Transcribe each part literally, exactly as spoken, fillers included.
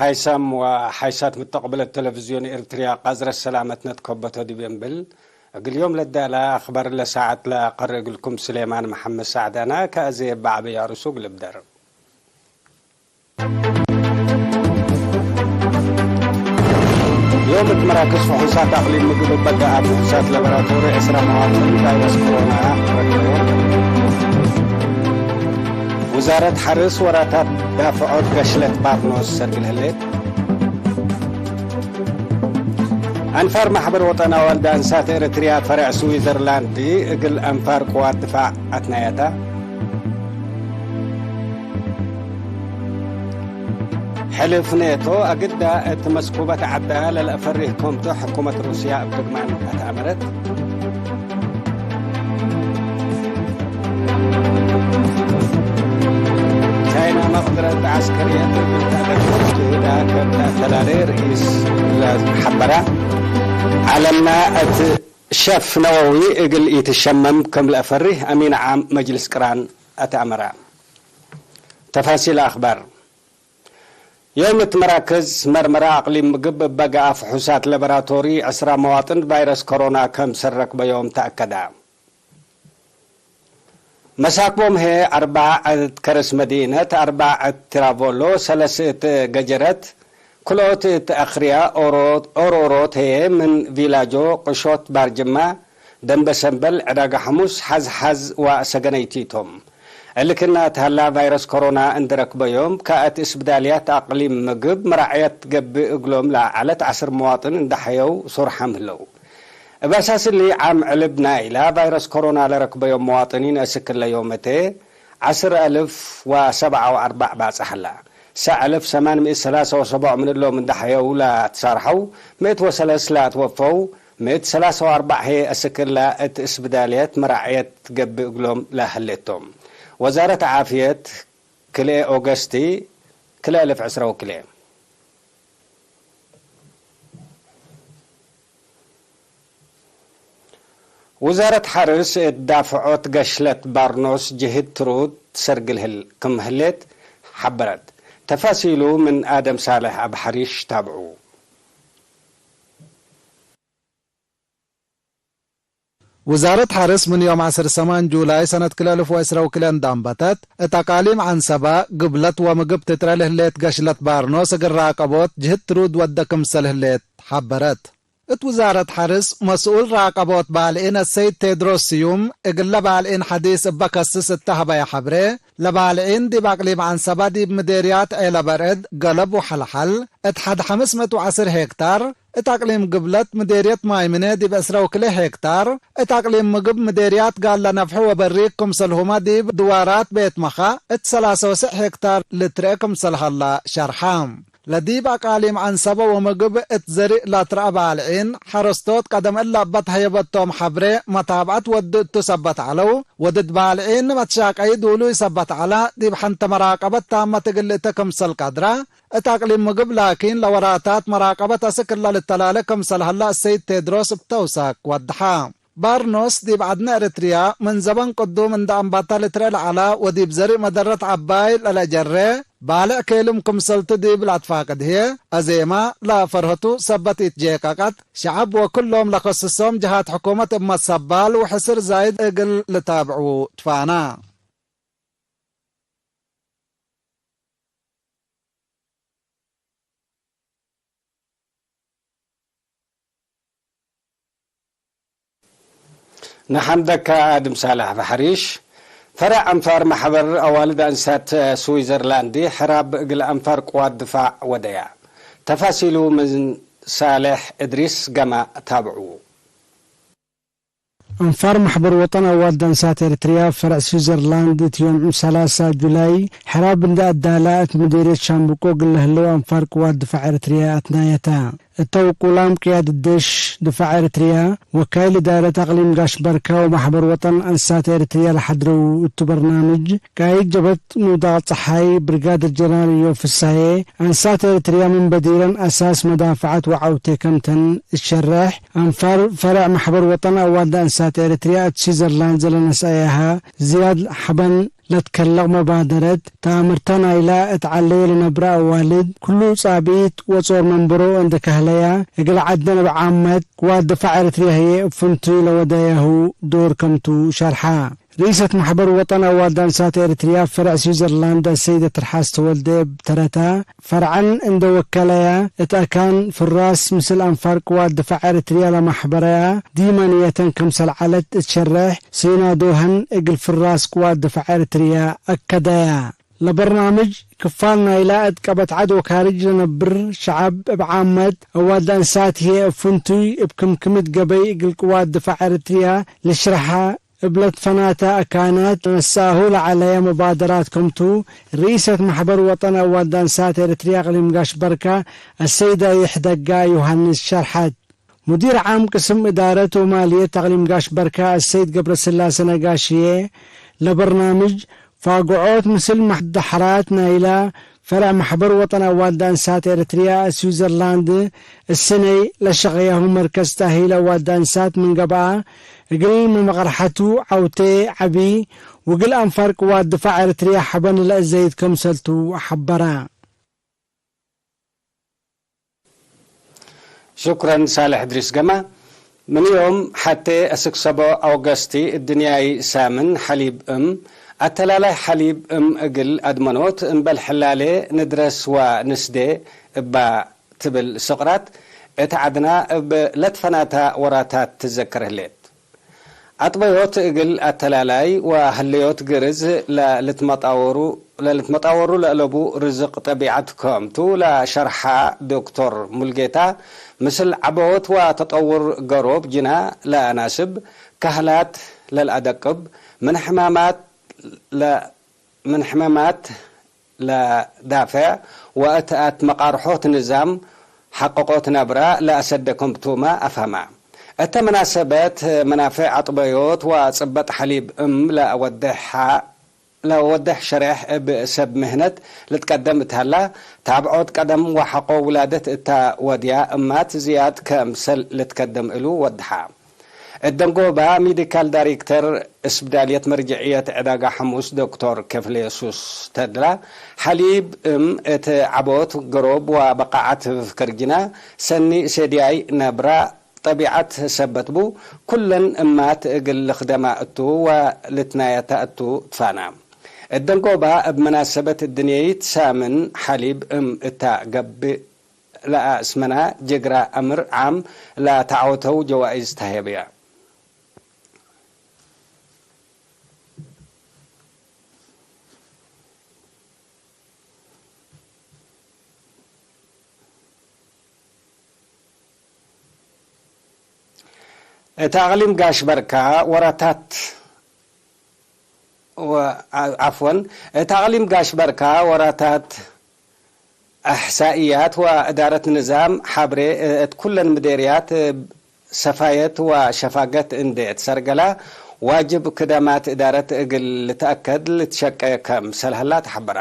ሓይሳም ወሓይሳት ምተቅብለት ተለቪዝዮን ኤርትርያ ቃዝረት ሰላመትነ ትከበቶ ዲብ እንብል፣ እግል ዮም ለዳለ አክበር ለሳዐት ለአቀርእ እግልኩም ስሌማን መሐመድ ሳዕዳና ከአዜ እበ ዐበያ ርሱግ ልብደር። ዮም እት መራክዝ ፍሑሳት አቅሊም ምግብ እበ ገአ ፍሑሳት ለበራቶሪ ዕስራ መዋጥን ቫይረስ ኮሮና ረክበው። ውዛረት ሐርስ ወራታት ዳፍዖት ገሽለት ባርኖስ ሰርግል ህሌት። አንፋር ማሕበር ወጠን አዋልድ አንሳት ኤረትርያ ፈረዕ ስዊዘርላንድ እግል አንፋር ቅዋት ድፋዕ አትናያታ። ሕልፍ ኔቶ አግዳ እት መስኩበት ዐዳ ለለአፈርህ ኮምቱ ሕኩመት ሩስያ እብ ድግማን አትአመረት። ቻይና መቅድረት ዐስከርየት እግል ተአደግፍ ጅህዳ ከም ተአተላሌ ርኢስ ለሐበራ። ዐለምና እት ሸፍ ነወዊ እግል ኢትሸመም ክም ለአፈርህ አሚን ዓም መጅልስ ቅራን አትአመረ። ተፋሲል አክባር። ዮም እት መራክዝ መርመራ አቅሊም ምግብ እበ ገአ ፍሑሳት ለበራቶሪ ዕስራ መዋጥን ቫይረስ ኮሮና ከምሰል ረክበዮም ተአከደ። መሳክቦም ህዬ አርባዕ እት ከርስ መዲነት፣ አርባዕ እት ትራቮሎ፣ ሰለስ እት ገጀረት፣ ክልኦት እት አክርያ ኦሮ-፣ ኦሮሮት ህዬ ምን ቪላጆ፣ ቅሾት፣ ባርጅማ፣ ደንበ ሰምበል፣ ዕዳጋ ሐሙስ፣ ሐዝ ሐዝ ወሰገነይቲ ቶም። እሊ ክና እት ሀላ ቫይረስ ኮሮና እንዴ ረክበዮም፣ ከእት እስብዳልያት አቅሊም ምግብ መራዕየት ገብእ እግሎም ለዐለት ዐስር መዋጥን እንዴ ሐየው ሶርሓም ህለው። እብ አሳስ እሊ፣ ዓም ዕልብ ናይላ ቫይረስ ኮሮና ለረክበዮም መዋጥኒን አስክ እለ ዮም እተ ዐስር አልፍ ወሰብዓ ወአርበዕ ባጽሕ ሀላ። ሰዕ አልፍ ሰማን ምእት ሰላሳ ወሰቦዕ ምን እሎም እንዴ ሐየው ለትሳርሐው፣ ምእት ወሰለስ ለአትወፈው፣ ምእት ሰላሳ ወአርበዕ ህዬ አስክ እለ እት እስብዳልየት መራዕየት ገብእ እግሎም ለህሌት ቶም። ወዛረት ዓፍየት፣ ክልኤ ኦገስቲ፣ ክልኤ አልፍ ዕስራ ወክልኤ። ውዛረት ሐርስ እት ዳፍዖት ገሽለት ባርኖስ ጅህድ ትሩድ ትሰርግል ህል-፣ ክም ህሌት ሐበረት። ተፋሲሉ ምን አደም ሳልሕ አብ ሐሪሽ ታብዑ። ውዛረት ሐርስ ምን ዮም ዐስር ሰማን ጁላይ ሰነት ክልኤ አልፍ ወዕስራ ወክልኤ እንዴ አንበተት፣ እት አቃሊም ዐንሰበ፣ ግብለት ወምግብ ትጥረ ለህሌት ገሽለት ባርኖስ እግል ራቀቦት ጅህድ ትሩድ ወደ ክምሰል ህሌት ሐበረት። እት ውዛረት ሐርስ መስኡል ራቀቦት ባልዒን አሰይድ ቴድሮስ ስዩም፣ እግለ ባልዒን ሐዲስ እበ ከስስ እተ ሀበየ ሐብሬ፣ ለባልዒን ዲብ አቅሊም ዐንሰበ ዲብ ምዴርያት ዔለበርዕድ፣ ገለብ ወሐልሐል እት ሐድ ሐምስ ምእት ወዐስር ሄክታር፣ እት አቅሊም ግብለት ምዴርየት ማይምነ ዲብ ዕስራ ወክልኤ ሄክታር፣ እት አቅሊም ምግብ ምዴርያት ጋለ ነፍሑ ወበሪክ ክምሰልሁመ ዲብ ድዋራት ቤት መኸ እት ሰላሳ ወሰዕ ሄክታር ልትርአ ክምሰል ሀላ ሸርሐ። ለዲብ አቃሊም ዐንሰበ ወምግብ እት ዘርእ ለትረአ ባልዒን፣ ሐረስቶት ቀደም እለ እበ ተሀየበቶም ሐብሬ መታብዐት ወዱ እቱ ሰበት ዐለው፣ ወድድ ባልዒን መትሻቀይ ዱሉይ ሰበት ዐለ፣ ዲብ ሐንተ መራቀበት ታመት እግል ልእተ ክምሰል ቀድረ፣ እት አቅሊም ምግብ ላኪን ለወራታት መራቀበት አስክ እለ ልተላሌ ክምሰል ሀለ አሰይድ ቴድሮስ እብ ተውሳክ ወደሐ። ባርኖስ ዲብ ዐድነ ኤረትርያ ምን ዘበን ቅዱም እንደ አንባተ ልትርኤ ለዐለ ወዲብ ዘርእ መደረት ዐባይ ለለጀሬ ባልዕ ኬልም ክምሰልቱ ዲብ ለአትፋቅድ ህዬ፣ አዜመ ለፈርሀቱ ሰበት ኢትጄቀቀት፣ ሸዐብ ወክሎም ለከስሶም ጀሃት ሕኩመት እብ መሰባል ወሕስር ዛይድ እግል ልታብዕዉ ትፋና። ነሐምደከ አድም ሳልሕ አብ ሐሪሽ። ፈረዕ አንፋር ማሕበር አዋልድ አንሳት ስዊዘርላንድ ሕራብ እግል አንፋር ቅዋት ድፋዕ ወደያ። ተፋሲሉ ምን ሳልሕ እድሪስ ገማ ታብዑ። አንፋር ማሕበር ወጠን አዋልድ አንሳት ኤረትርያ ፈረዕ ስዊዘርላንድ፣ እት ዮም ሰላሳ ጁላይ፣ ሕራብ እንዴ አዳላ፣ እት ምዴርየት ሻምብቆ እግል ለህለው አንፋር ቅዋት ድፋዕ ኤረትርያ አትናየተ። እተ ውቁላም ቅያደት ዴሽ ድፋዕ ኤረትርያ፣ ወካይል እዳረት አቅሊም ጋሽ በርካ ወማሕበር ወጠን አንሳት ኤረትርያ ለሐድረው እቱ በርናምጅ፣ ቃይድ ጀብህት ሙዳቅ ጸሓይ ብርጋደር ጀነራል እዮብ ፍሳዬ፣ አንሳት ኤረትርያ ምን በዲረን አሳስ መዳፍዐት ወዐውቴ ከምተን እሸሬሕ፣ አንፋር ፈረዕ ማሕበር ወጠን አዋልድ አንሳት ኤረትርያ እት ስዊዘርላንድ ዘለነስአያሀ ዝያድ ሐበን ለትከለቅ መባደረት፣ ተአምርተ ናይላ እት ዐለየ ለነብረ አዋልድ፣ ክሉ ጻብኢት ወጾር መንበሮ እንዴ ከህለያ፣ እግል ዐድን እብ ዓመት፣ ቅዋት ድፋዕ ኤረትርያ ህዬ እብ ፍንቱይ ለወደያሁ ዶር ከምቱ ሸርሐ። ርኢሰት መሕበር ወጠን አዋልድ አንሳት ኤረትርያ ፈርዕ ስዊዘርላንድ አሰይደ ትርሓስ ተወልደ እብ ተረታ፣ ፈርዐን እንዴ ወከለያ እት አካን ፍራስ ምስል አንፋር ቅዋት ድፋዕ ኤረትርያ ለማሕበረያ ዲመ ንየተን ክምሰል ዐለት እት ሸሬሕ፣ ሲናዶሀን እግል ፍራስ ቅዋት ድፋዕ ኤረትርያ አከደያ። ለበርናምጅ ክፋል ናይላ እት ቀበት ዐድ ወካርጅ ለነብር ሸዐብ እብ ዓመት፣ አዋልድ አንሳት ህዬ እብ ፍንቱይ እብ ክምክምት ገበይ እግል ቅዋት ድፋዕ ኤረትርያ ልሽርሐ እብ ለትፈናተ አካናት ለነስአሁ ለዐለየ መባደራት ክምቱ፣ ርኢሰት መሕበር ወጠን አዋልድ አንሳት ኤረትርያ እቅሊም ጋሽ በርካ አሰይደ ይሕደጋ ዮሐንስ ሸርሐት። ሙዲር ዓም ቅስም እዳረት ወማልየት አቅሊም ጋሽ በርካ አሰይድ ገብረስላሴ ነጋሽዬ፣ ለበርናምጅ ፋግዖት ምስል መደሐራት ናይላ ፈርዕ መሕበር ወጠን አዋልድ አንሳት ኤረትርያ እት ስዊዘርላንድ፣ እስነይ ለሸቅያሁ መርከዝ ተእሂል አዋልድ አንሳት ምን ገብአ፣ እግል መመቅርሐቱ ዐውቴ ዐቢ፣ ወእግል አንፋር ቅዋት ድፋዕ ኤረትርያ ሐበን ለእዘይድ ክምሰልቱ ሐበራ። ሽኩረን ሳልሕ እድሪስ ገማ። ምን ዮም ሐቴ አስክ ሰቦ አውገስቲ እድንያይ ሳምን ሐሊብ እም፣ አተላላይ ሐሊብ እም እግል አድመኖት እምበል ሕላሌ ንድረስ ወንስዴ እባ ትብል ስቅራት እት ዐድና እብ ለትፈናታ ወራታት ትዘከር ህሌት። አጥበዮት እግል አተላላይ ወሀለዮት ግርዝ ለልትመጣወሩ፣ ለልትመጣወሩ ለአለቡ ርዝቅ ጠቢዐት ክምቱ ለሸርሐ ዶክቶር ሙልጌታ፣ ምስል ዐቦት ወተጠውር ገሮብ ጅና ለአናስብ፣ ከህላት ለልአደቅብ፣ ምን ሕማማት ለ-፣ ምን ሕመማት ለዳፌዕ ወእት አትመቃርሖት ንዛም ሐቀቆት ነብረ ለአሰደ ክምቱመ አፍሀመ። እተ መናሰበት መናፌዕ አጥበዮት ወጽበጥ ሐሊብ እም ለወዴሕ፣ ለወዴሕ ሸሬሕ እብ ሰብ ምህነት ልትቀደም እት ሀላ፣ ታብዖት ቀደም ወሐቆ ውላደት እተ ወድያ እማት ዝያድ ከምሰል ልትከደም እሉ ወድሐ። እት ደንጎባ ሚዲካል ዳይሬክተር እስብዳልየት መርጀዕየት ዕዳጋ ሐሙስ ዶክቶር ክፍሌሱስ ተድላ፣ ሐሊብ እም እት ዐቦት ገሮብ ወበቃዐት ፍክር ጅና ሰኒ ሴድያይ ነብራ ጠቢዐት ሰበት ቡ፣ ኩለን እማት እግል ልክደማ እቱ ወልትናየታ እቱ ትፋና። እት ደንጎባ እብ መናሰበት እድንየይት ሳምን ሐሊብ እም እታ ገብእ ለአስመና ጅግራ አምር ዓም ለተዐወተው ጀዋኢዝ ተሀየበያ። እት አቅሊም ጋሽ በርካ ወራታት ወ-፣ ዐፍወን፣ እት አቅሊም ጋሽ በርካ ወራታት አሕሳእያት ወእዳረት ንዛም ሐብሬ እት ኩለን ምዴርያት ሰፋየት ወሸፋገት እንዴ ትሰርገላ፣ ዋጅብ ክደማት እዳረት እግል ልትአከድ ልትሸቄ ከምሰል ሀላ ተሐበራ።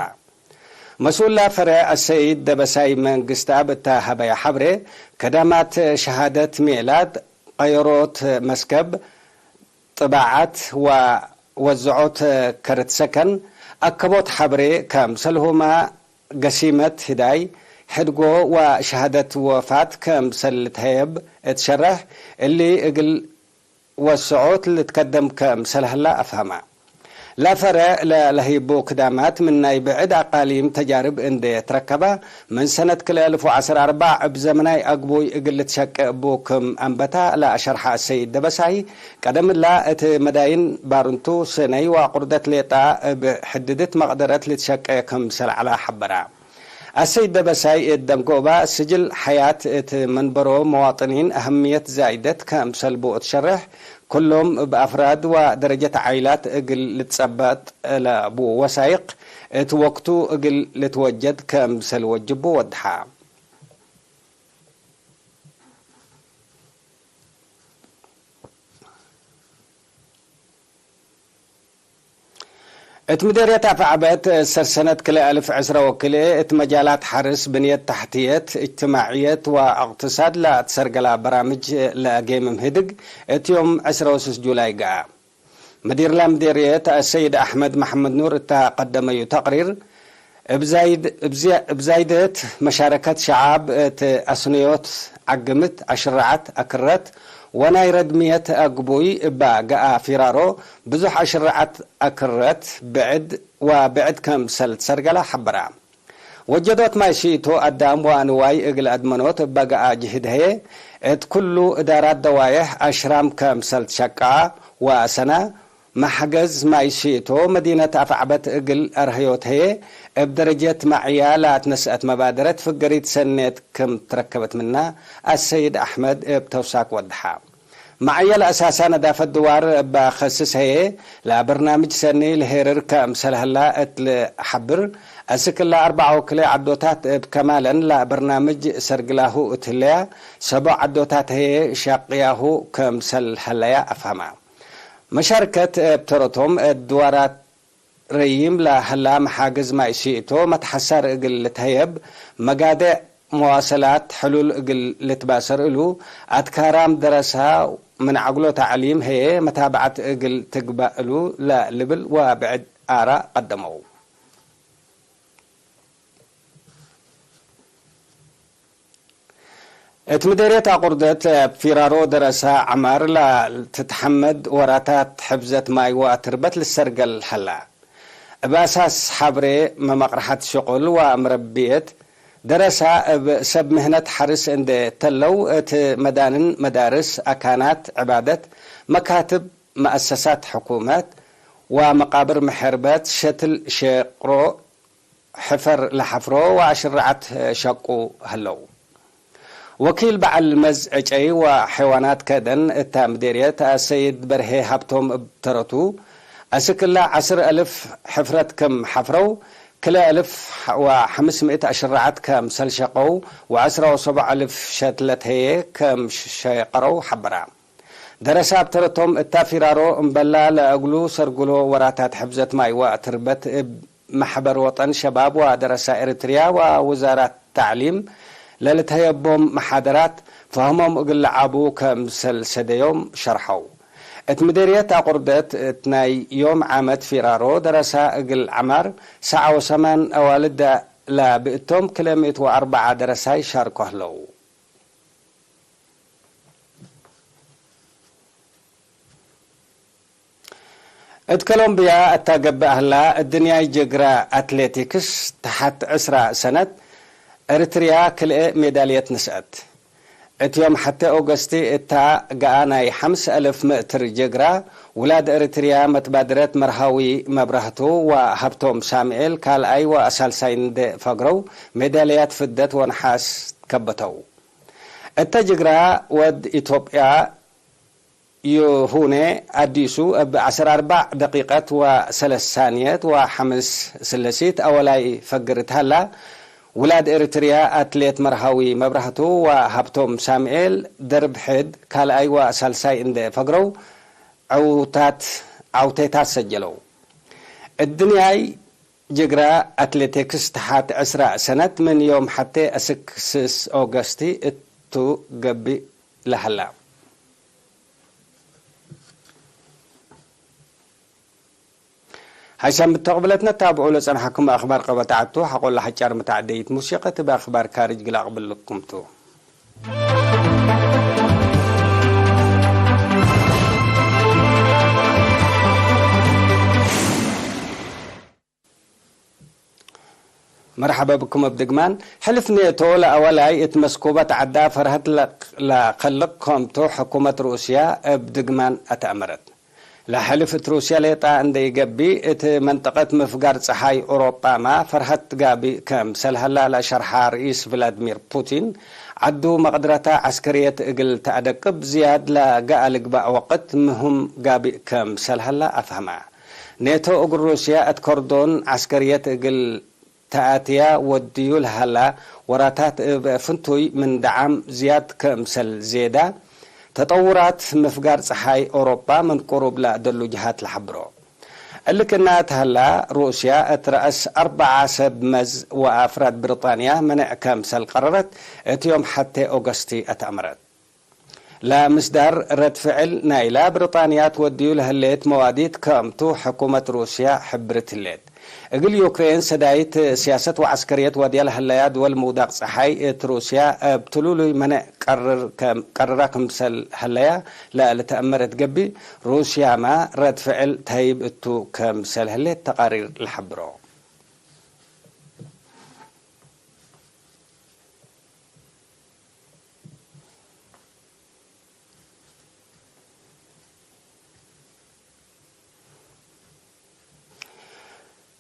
መስኡል ላፈረ አሰይድ ደበሳይ መንግስትአብ እተ ሀበየ ሐብሬ፣ ክደማት ሸሃደት ሜላድ፣ ቀየሮት መስከብ፣ ጥባዓት ወወዝዖት ከርት ሰከን፣ አከቦት ሐብሬ ከምሰልሁመ ገሲመት ህዳይ፣ ሕድጎ ወሸሃደት ወፋት ከምሰል ልትሀየብ እት ሸረሕ፣ እሊ እግል ወስዖት ልትከደም ከምሰል ሀላ አፍሀመ። ለፈረ ለለህይቡ ክዳማት ምን ናይ ብዕድ አቃሊም ተጃርብ እንዴ ትረከበ፣ ምን ሰነት ክልኤ አልፍ ወዐስር አርበዕ እብ ዘመናይ አግቡይ እግል ልትሸቄ እቡ ክም አንበታ ለአሸርሐ አሰይድ ደበሳይ፣ ቀደም እላ እት መዳይን ባርንቱ፣ ሰነይ ወአቁርደት ሌጣ እብ ሕድድት መቅደረት ልትሸቄ ክምሰል ዐላ ሐበራ። አሰይድ ደበሳይ እት ደንጎባ ስጅል ሐያት እት መንበሮ መዋጥኒን አህምየት ዛይደት ከምሰልቡ እት ሸርሕ፣ ክሎም እብ አፍራድ ወደረጀት ዓይላት እግል ልትጸበጥ ለቡ ወሳይቅ እት ወቅቱ እግል ልትወጀድ ከምሰል ወጅቡ ወድሐ። እት ምዴርየት አፍዐበት፣ ሰር ሰነት ክልኤ አልፍ ዕስረ ወክልኤ እት መጃላት ሐርስ፣ ብንየት ተሕትየት፣ እጅትማዕየት ወእቅትሳድ ለአትሰርገላ በራምጅ ለአጌምም ህድግ፣ እት ዮም ዕስረ ወስስ ጁላይ ገአ። መዲር ለምዴርየት አሰይድ አሕመድ መሐመድ ኑር እተ ቀደመዩ ተቅሪር፣ እብ ዛይድ-፣ እብ ዝያ-፣ እብ ዛይደት መሻረከት ሸዓብ እት አስነዮት ዐግምት፣ አሽረዐት አክረት ወናይ ረድምየት አግቡይ እባ ገአ ፊራሮ፣ ብዙሕ አሽረዐት አክረት ብዕድ ወብዕድ ከምሰል ትሰርገላ ሐበራ። ወጀዶት ማይ ሺእቶ አዳም ወአንዋይ እግል አድመኖት እበ ገአ ጅህድ ህዬ፣ እት ኩሉ እዳራት ደዋዬሕ አሽራም ከምሰል ትሸቀዐ ወአሰነ፣ መሕገዝ ማይ ሺእቶ መዲነት አፍዐበት እግል አርሀዮት ህዬ፣ እብ ደረጀት መዕያ ለአትነስአት መባደረት ፍገሪት ሰኔት ክም ትረከበት ምና አሰይድ አሕመድ እብ ተውሳክ ወደሐ። መዐየል አሳሳ ነዳፈት ድዋር እበ ከስስ ህዬ፣ ለበርናምጅ ሰኒ ለሄርር ከምሰል ሀላ እት ለሐብር፣ አስክ እለ አርበዕ ወክልኤ ዐዶታት እብ ከማለን ለበርናምጅ ሰርግላሁ እት ህለያ፣ ሰቦዕ ዐዶታት ህዬ ሻቅያሁ ከምሰል ሀለያ አፍሀማ። መሻርከት እብ ተረቶም እት ድዋራት ረዪም ለሀላ መሓግዝ ማይ ሲእቶ መትሐሳር እግል ልትሀየብ፣ መጋዴዕ መዋሰላት ሕሉል እግል ልትባሰር እሉ፣ አትካራም ደረሳ ምን ዐግሎ ተዕሊም ህዬ መታብዐት እግል ትግባእ እሉ ለልብል ወብዕድ አራእ ቀደመው። እት ምዴርየት አቁርደት፣ ፊራሮ ደረሳ ዐማር ለትትሐመድ ወራታት ሕፍዘት ማይ ወአትርበት ልሰርገል ሀላ። እብ አሳስ ሐብሬ መመቅረሐት ሽቁል ወምረብየት ደረሳ እብ ሰብ ምህነት ሐርስ እንዴ ተለው፣ እት መዳንን መዳርስ፣ አካናት ዕባደት፣ መካትብ፣ መአሰሳት ሕኩመት ወመቃብር ምሕርበት ሸትል ሼቅሮ ሕፈር ለሐፍሮ ወአሽረዐት ሸቁ ህለው። ወኪል በዐል መዝ ዕጨይ ወሐይዋናት ከደን እታ ምዴርየት አሰይድ በርሄ ሀብቶም እብ ተረቱ፣ አስክ እለ ዐስር አልፍ ሕፍረት ክም ሐፍረው፣ ክለ አልፍ ወሐምስ ምእት አሽረዐት ከምሰል ሸቀው ወዐስራ ወሰቡዕ አልፍ ሸትለት ህዬ ከም ሸቀረው ሐበራ። ደረሳ እብ ተረቶም እታ ፊራሮ እምበላ ለእግሉ ሰርግሎ ወራታት ሕፍዘት ማይ ወአትርበት እብ መሕበር ወጠን ሸባብ ወደረሳ ኤሪትርያ ወውዛራት ተዕሊም ለልትሀየቦም መሓደራት ፈህሞም እግል ለዓቡ ከምሰል ሰደዮም ሸርሐው። እት ምዴርየት አቁርደት እት ናይ ዮም ዓመት ፊራሮ ደረሳ እግል ዐማር ሰዓ ወሰማን አዋልድ ለብእቶም ክለ ምእት ወአርበዓ ደረሳይ ሻርኮ ህለው። እት ኮሎምብያ እታ ገብእ ሀላ፣ እድንያይ ጅግራ አትሌቲክስ ተሐት ዕስራ ሰነት፣ ኤሪትርያ ክልኤ ሜዳልየት ነስአት። እት ዮም ሐቴ ኦገስቲ እታ ገአ ናይ ሐምስ አልፍ ምእትር ጅግራ፣ ውላድ ኤሪትርያ መትባድረት መርሃዊ መብራህቱ ወሀብቶም ሳምኤል ካልኣይ ወሳልሳይ እንዴ ፈግረው፣ ሜዳልያት ፍደት ወነሓስ ከበተው። እተ ጅግራ ወድ ኢትዮጵያ ይሁኔ አዲሱ እብ ዐስር አርበዕ ደቂቀት ወሰለስ ሳንየት ወሐምስ ስልሲት አወላይ ፈግር ተሀላ፣ ውላድ ኤሪትርያ አትሌት መርሃዊ መብራህቱ ወሀብቶም ሳምኤል ደርብ ሕድ ካልኣይ ወሳልሳይ እንዴ ፈግረው ዐውታት፣ ዐውቴታት ሰጀለው። እድንያይ ጅግራ አትሌቲክስ ተሓት ዕስራ ሰነት ምን ዮም ሐቴ አስክ ስስ ኦገስቲ እቱ ገብእ ለሀላ። ሐይሳም ብተቅብለትነ ታብዑ ለጸንሐኩም አክባር ቀበት ዐቱ፣ ሐቆለ ሐጫር መታዕደይት ሙሲቀት እብ አክባር ካርጅ ግል አቅብልኩም ቱ። መርሐበ ብኩም እብ ድግማን። ሕልፍ ኔቶ ለአወላይ እት መስኩበት ዐዳ ፈርሀት ለክ-፣ ለከልቅ ኮምቱ ሕኩመት ሩስያ እብ ድግማን አትአመረት። ለሕልፍ እት ሩስያ ሌጣ እንዴ ኢገብእ፣ እት መንጠቀት ምፍጋር ጸሓይ ኦሮጳመ ፈርሀት ጋብእ ከምሰል ሀላ ለሸርሐ ርኢስ ቭላድሚር ፑቲን፣ ዐዱ መቅድረተ ዐስከርየት እግል ተአደቅብ ዝያድ ለገአ ልግባእ ወቅት ምህም ጋብእ ከምሰል ሀላ አፍሀመ። ኔቶ እግል ሩስያ እት ከርዶን ዐስከርየት እግል ተአትያ ወድዩ ለሀላ ወራታት እብ ፍንቱይ ምን ደዓም ዝያድ ክምሰል ዜዳ፣ ተጠውራት ምፍጋር ጸሓይ ኦሮጳ ምን ቅሩብ ለአደሉ ጀሃት ለሐብሮ። እሊ ክእነ እት ሀላ፣ ሩስያ እት ረአስ አርበዓ ሰብ መዝ ወአፍራድ ብሪጣንያ መኔዕ ክምሰል ቀረረት እት ዮም ሐቴ ኦገስቲ አትአመረት። ለምስዳር ረድ ፍዕል ናይላ ብሪጣንያ ትወድዩ ለህሌት መዋዲት ከምቱ ሕኩመት ሩስያ ሕብርት ህሌት። እግል ዩክሬን ሰዳይት ሲያሰት ወዐስከርየት ወድያ ለሀለያ ድወል ምውዳቅ ጸሓይ እት ሩስያ እብ ትሉሉይ መነእ ቀርር ከም፣ ቀርራ ክምሰል ሀለያ ለልትአመር እት ገብእ፣ ሩስያመ ረድ ፍዕል ተህይብ እቱ ክምሰል ህሌት ተቃሪር ለሐብሮ።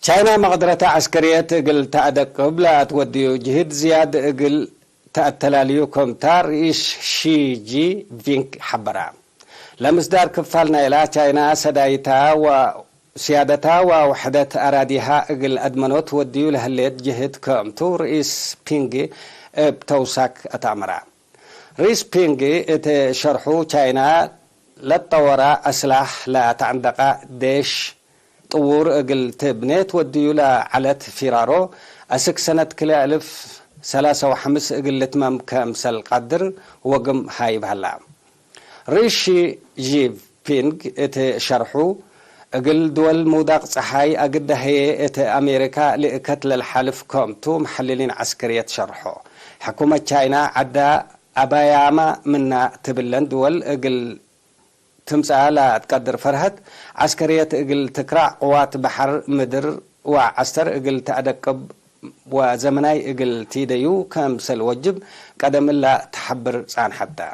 ቻይና መቅድረተ ዐስከርየት እግል ተአደቅብ ለአትወድዩ ጅህድ ዝያድ እግል ተአተላልዩ ክምታ ርኢስ ሺ ጂንፒንግ ሐበራ። ለምስዳር ክፋል ናይላ ቻይና ሰዳይታ ወ ሲያደታ ወውሕደት አራዲሃ እግል አድመኖት ወድዩ ለህሌት ጅህድ ክምቱ ርኢስ ፒንግ እብ ተውሳክ አትአመራ። ርኢስ ፒንግ እት ሸርሑ፣ ቻይና ለትጠወራ አስላሕ ለተዐንደቀ ዴሽ ጥዉር እግል ትብኔ ትወድዩ ለዐለት ፊራሮ፣ አስክ ሰነት ክልኤ አልፍ ሰላሳ ወሐምስ እግል ልትመም ክምሰል ቀድር ወግም ሃይብ ሀላ። ርኢስ ሺ ጂንፒንግ እት ሸርሑ፣ እግል ድወል ምውዳቅ ጸሓይ አግደ ህዬ እት አሜሪካ ልእከት ለልሓልፍ ክምቱ መሐልሊን ዐስከርየት ሸርሖ። ሕኩመት ቻይና ዐዳ አባያመ ምና ትብለን ድወል እግል ትምጸአ ለትቀድር ፈርሀት ዐስከርየት እግል ትክራዕ፣ ቅዋት በሐር፣ ምድር ወዐስተር እግል ተአደቅብ ወዘመናይ እግል ቲደዩ ክምሰል ወጅብ ቀደም እላ ተሐብር ጻንሐት ተ።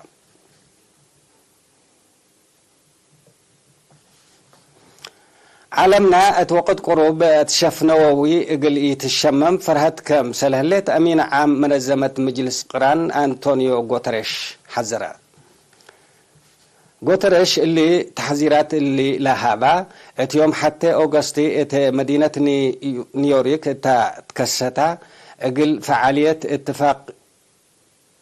ዐለምና እት ወቅት ቅሩብ እት ሸፍ ነወዊ እግል ኢትሸመም ፈርሀት ክምሰል ህሌት አሚን ዓም መነዘመት ምጅልስ ቅራን አንቶኒዮ ጉተሬሽ ሐዘረ። ጉተሬሽ እሊ ተሕዚራት እሊ ለሀባ፣ እት ዮም ሐቴ ኦገስት እት መዲነት ኒ-፣ ኒውዮርክ እተ ትከሰታ እግል ፈዓልየት እትፋቅ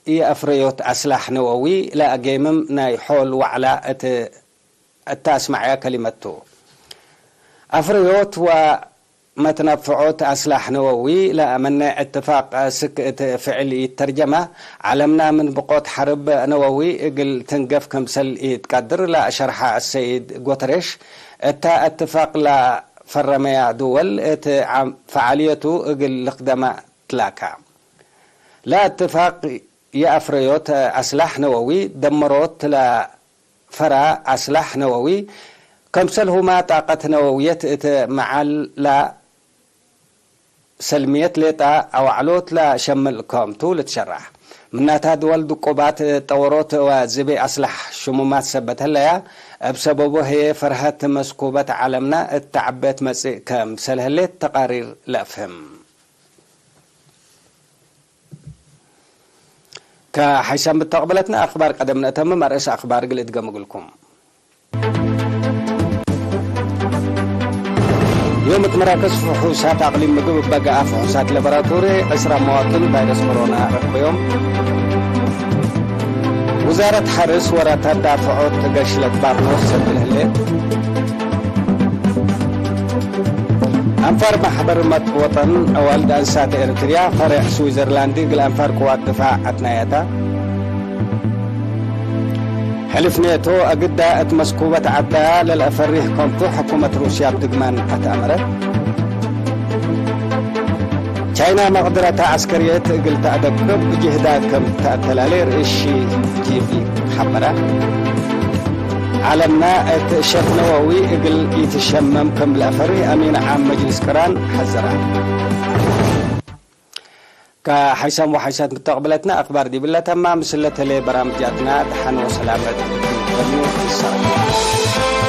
ኢአፍረዮት አስላሕ ነወዊ ለአጌምም ናይ ሖል ወዕላ እት፣ እተ አስመዐያ ከሊመት ቱ። አፍረዮት ወ መትነፍዖት አስላሕ ነወዊ ለአመነ እትፋቅ ስክ እት ፍዕል ኢተርጀመ፣ ዐለምና ምን ብቆት ሐርብ ነወዊ እግል ትንገፍ ክምሰል ኢትቀድር ለሸርሐ አሰይድ ጉተሬሽ፣ እተ እትፋቅ ለፈረመያ ድወል እት ዐም-፣ ፈዓልየቱ እግል ልክደመ ትላካ። ለእትፋቅ የአፍረዮት አስላሕ ነወዊ ደመሮት ለ ፈራ አስላሕ ነወዊ፣ ከምሰልሁመ ጣቀት ነወውየት እት መዓላ ሰልምየት ሌጠ አዋዕሎት ለሸምል ክምቱ ልትሸራሕ። ምናታ ድወል ድቁባት ጠወሮት ወዝቤ አስላሕ ሽሙማት ሰበት ህለያ፣ እብ ሰበቡ ህዬ ፈርሀት መስኩበት ዐለምና እት ተዐቤ ትመጽእ ክምሰል ህሌት ተቃሪር ለአፍህም። ከሐይሳም ብተቅብለትነ አክባር ቀደም ነአተምም፣ አርእስ አክባር እግል እድገም እግልኩም። ዮም እት መራከዝ ፍሑሳት አቅሊም ምግብ እበ ገአ ፍሑሳት ለበራቶሪ ዕስራ መዋጥን ቫይረስ ኮሮና ረክበዮም። ውዛረት ሐርስ ወራታት ዳፍዖት ገሽለት ባርኖስ ሰድል ህሌት። አንፋር ማሕበር መትወጠን አዋልድ አንሳት ኤርትርያ ፈሬዕ ስዊዘርላንድ እግል አንፋር ቅዋት ድፋዕ አትናያታ። ሕልፍ ኔቶ አግዳ እት መስኩበት ዐዳ ለልአፈሪህ ከምቱ ሕኩመት ሩስያ እብ ድግማን አትአመረት። ቻይና መቅድረታ ዐስከርየት እግል ተአደቅብ ጅህዳ ክም ተአተላሌ ርኢስ ሺ ጂንፒንግ ሐበረ። ዐለምና እት ሸፍ ነወዊ እግል ኢትሸመም ክም ለአፈርህ አሚን ዓም መጅልስ ቅራን ሐዘረ። ከሐይሳም ወሐይሳት ምተቅብለትነ አክባር ዲብለ ተማ ምስለ ተሌ በራምጃትና ደሐን ወሰላመት ትንተኑ ኢንሻአላህ።